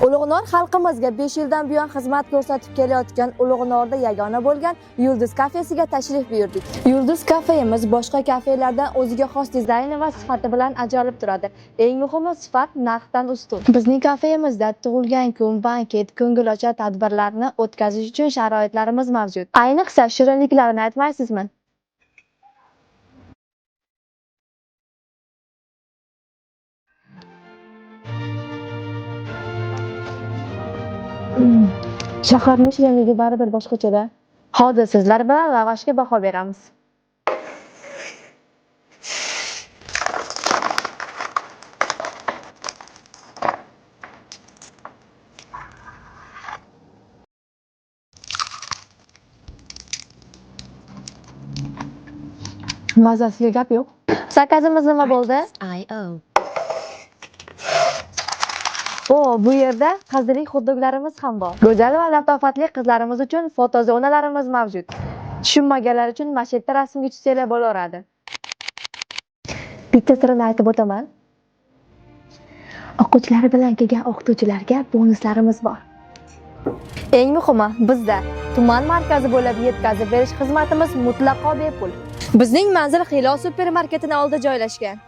Ulug'nor xalqimizga 5 yildan buyon xizmat ko'rsatib kelayotgan Ulug'norda yagona bo'lgan Yulduz kafesiga tashrif buyurdik. Yulduz kafemiz boshqa kafelardan o'ziga xos dizayni va sifati bilan ajralib turadi. Eng muhimi, sifat narxdan ustun. Bizning kafemizda tug'ilgan kun, banket, ko'ngilochar tadbirlarni o'tkazish uchun sharoitlarimiz mavjud. Ayniqsa shirinliklarni aytmaysizmi? Shaharning shirinligi baribir boshqachada. Hozir sizlar bilan lavashga baho beramiz. Mazasiga gap yo'q. Zakazimiz nima bo'ldi? IO. O, bu yerda qizlik xot-doglarimiz ham bor. Go'zal va latofatli qizlarimiz uchun fotozonalarimiz mavjud. Tushunmaganlar uchun mana shu yerda rasmga tushsanglar bo'laveradi. Bitta sirini aytib o'taman. O'quvchilari bilan kelgan o'qituvchilarga bonuslarimiz bor. Eng muhimi, bizda tuman markazi bo'ylab yetkazib berish xizmatimiz mutlaqo bepul. Bizning manzil Hilol supermarketini oldida joylashgan.